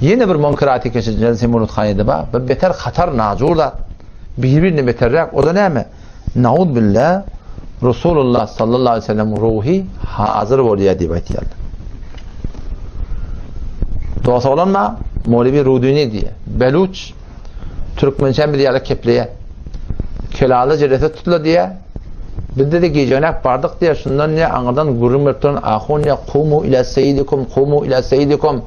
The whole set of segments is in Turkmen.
Ýene bir munkeraty keçe Jelse Muruthanede bar. Bir beter hatar najur zat. Bir-birine beterräk. O da näme? Naud billah Resulullah sallallahu aleyhi ve sellem ruhy hazır bolýar diýip aýtýarlar. Dost oglan bar, Mowlewi Rudini diýýär. Beluç türkmençe biz ýaly kepleýär. Kelala jelese tutla diýýär. Bizde de gijenek bardyk diýýär. Şundan diýýär, aňyrdan gürrüň berip duran ahun diýýär, kumu ila seýidikum, kumu ila seýidikum.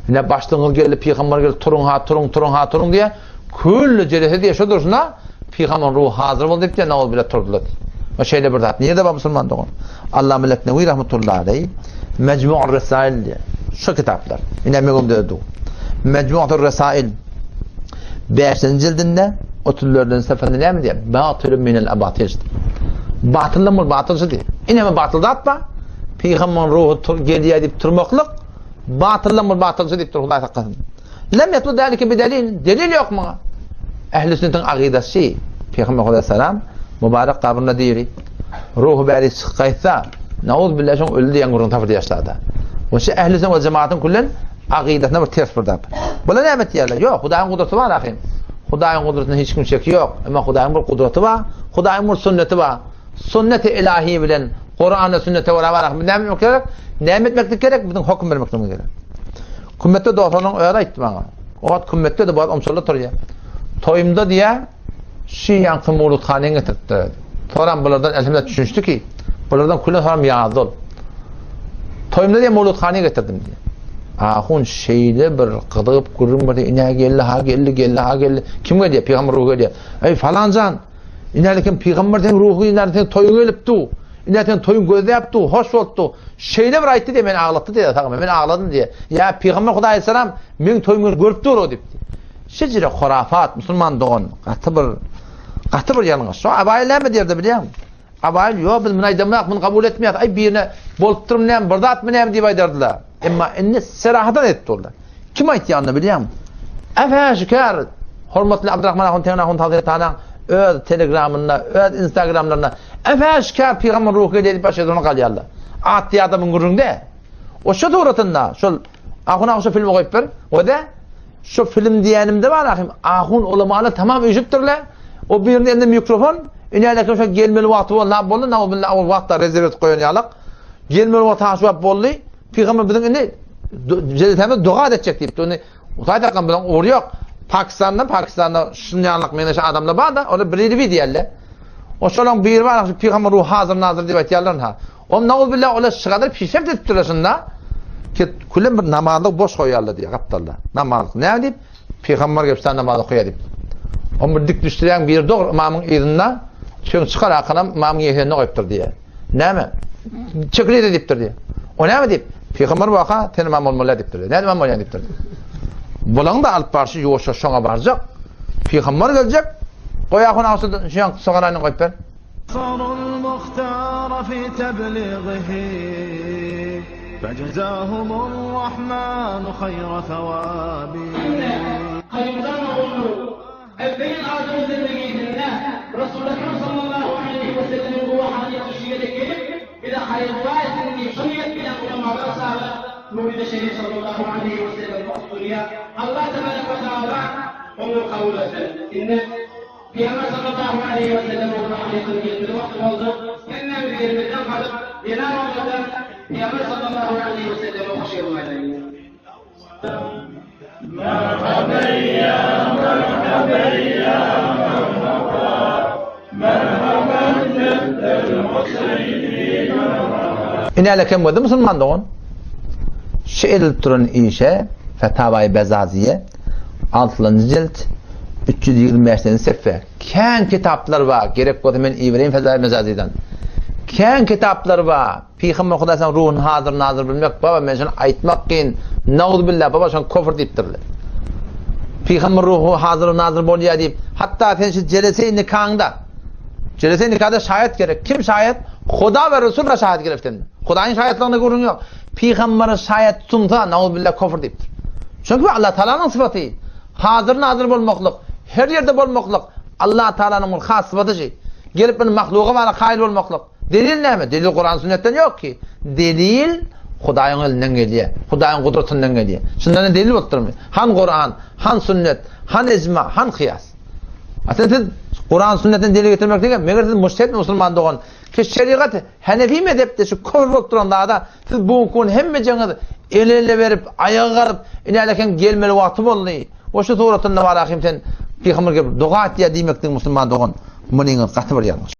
Ine başlygyňyz geldi, pygamber geldi, turuň ha, turuň, turuň ha, turuň diýýär. Külli jelese diýýär, şo durşuna pygamber ruhy hazyr boldy diýip diýýär, nauz bile turdular. O şeýle bir zat. Nirede bar musulman dogan? Allama Leknewi rahmetullahi aleyh Mecmu'ur Resail diýýär. Şu kitaplar. Ine men öňde dur. Mecmu'ur Resail 5-nji jildinde 34-nji safhasynda näme diýýär? Batylun minel abatil. Batyldan bol batyl şu diýýär. Ine men batyl zat bar. Pygamberin ruhy tur gelýär diýip turmaklyk batyldan bol batyl şu diýip dur Hudaý saklasyn. Lem yetlu zalike bi delil. Delil ýok muňa. Ehli sünnetiň akydasy Pygamber aleyhisselam mübarek gabrynda diri. Ruhy bäri çykyp gaýtsa, nauz billah şoň öldi diýen gürrüň tapyldy ýaşlarda. Bu şu ehli sünnet we jemaatyň küllen akydasyna bir ters bir zat. Bular näme diýýärler? Ýok, Hudaýyň gudraty bar ahym. Hudaýyň gudratyna hiç kim şeki ýok. Emma Hudaýyň bir gudraty bar, Hudaýyň bir sünneti bar. Sünneti ilahi bilen Kurana sünnete görä bar ahym. Näme etmek gerek? Näme etmeklik gerek? Biziň höküm bermekligimiz gerek. Kümmetde dostlarynyň özi aýtdy maňa. O wagt kümmetde-de bu wagt omçalda turýar. Toýumda diýýär, Şu ýaňky mowluthanyny getiripdir. Soram bulardan elhamdülillah düşünişdi ki, bulardan küle soram ýazdy ol. Toýumda diýen mowluthany getirdim diýen. Ahun şeýle bir gyzygyp gürrüň berdi, ine geldi, ha geldi, geldi, ha geldi. Kim geldi? Pygamber ruhy geldi. Eý falanjan, ine kim pygamber sen ruhy ine sen toýuň gelip du. Ine sen toýuň gözläp du, hoş bolupdy. Şeýle bir aýtdy diýe, men aglatdy diýe, sagma, men agladym diýe. Ýa pygamber Hudaý salam, men toýumy görüp dur o diýipdi. Şejere horafat, musulman dogan, gaty bir gaty bir ýalňyş. Şo Abaýyl näme diýerdi bilýäňmi? Abaýyl, ýok, biz muny aýdamok, muny kabul etmeýäs. Aý birine bolupdyrmy näme, bir zatmy näme diýip aýdardylar. Emma indi serahatan edip durlar. Kim aýtýanyny bilýäňmi? Äfäşikär hormatly Abdurrahman ahun Tegin ahun Hazretanaň öz telegramynda, öz instagramlarynda äfäşikär pygamber ruhy gelýär diýip başýar, galýarlar. Atly adamyň gürrüňde. O şu suratynda şol ahun ahun şu filmi goýup ber. O-da Şu film diýenimde bar ahim, ahun ulamalar tamam üýşüpdirler. O birinin elinde mikrofon, inälekim şo gelmeli wagty boldy, nap boldy, nauzubilla ol wagtda rezerw edip goýan ýalak. Gelmeli wagty ha şu wagt boldy. Pygamber biziň indi jelsämiz doga etjek diýipdi. Ony Hudaý saklan biziň ugry ýok. Pakistanda, Pakistanda şun ýalak meňzeş adamlar bar-da, olar bir diýerler. O şolaň biri bar, şu pygamber ruhy hazır nazyr diýip aýtýarlar ha. Om nauzubilla olar şygadyr pişep edipdirler şunda. Ki külem bir namazlyk boş goýarlar diýýär gapdalda. Namazlyk näme diýip? Pygamber gelip sen namaz okaýar diýip. Om bir dik düşdürýän biri dogry ymamyň yzynda çöň çykar akanam ymamyň ýegenine goýupdyr diýýär. Näme? Çekilýär diýipdir diýýär. O näme diýip? Pygamber waka sen ymam bolmaly diýipdir. Näme ymam bolýan diýipdir. Bulaň da alyp barşy ýuwaşja şoňa barjak. Pygamber geljek. Goý ahun agşy şu ýan sogaranyny goýup ber. Ine, Kaýumdan ogly Ebbeýiň adamy zindegizinde Resuly Ekrem sallallahu aleýhi wesellemiň guwahanyna şu ýere gelip, bize haýyr-dua etsin diýip, şu niýet bilen ulamalar çagyryp, Mewlidi Şerif sallallahu aleýhi wesellem okdurýar. Allah tebarek we taala oňa kabul etsin. Indi. Pygamber sallallahu aleýhi we sellem ogly Halydyň gelmeli wagty boldy. Hemmämiz ýerimizden galyp, zenan oglanlar Pygamber sallallahu aleýhi we selleme hoş geldiň aýdaýyn. Ine kem boldy musulman dogan. Şu edilip duran işe Fetawai Bezaziye Altynjy jilt, 325-nji sefhe. Kän kitaplar bar, gerek bolsa men ibereýin Fezail Mejazydan. Kän kitaplar bar. Pygamber Hudaý sen ruhuny hazyr nazyr bilmek baba men şony aýtmak kyn. Nauzubilla baba şony kofr diýipdirler. Pygamber ruhu hazyr nazyr bolýar diýip, hatda sen şu jelese nikaňda jelese nikada şaýat gerek. Kim şaýat? Huda we Resul şaýat gerek sende. Hudaýyň şaýatlygyna gürrüň ýok. Pygambere şaýat sunsa, nauzubilla kofr diýipdir. Çünki bu Allah Taalanyň sypaty. Hazyr-nazyr bolmaklyk, her ýerde bolmaklyk Allah Taalanyň bir has sypaty. Gelip bir mahluga bara kaýyl bolmaklyk. Delil näme? Delil Kuran sünnetden ýok ki. Delil. Hudaýyň elinden gelýär. Hudaýyň gudratyndan gelýär. Şundan ne delil bolup durmy? Han Kuran, han sünnet, han ijma, han kyýas. Aslynda siz Kuran sünnetden delil getirmek diýen, meger siz mujtehid musulman dogan, ki şerigat Hanefi mezhepde şu küfür bolup duran zada siz bu gün hemmejeňiz el-ele berip, aýaga galyp, inäleken gelmeli wagty boldy. O şu suratynda bar ahim sen pygamber gelip doga etýär diýmekdiň musulman dogan. Munyňyz gaty bir ýalňyş.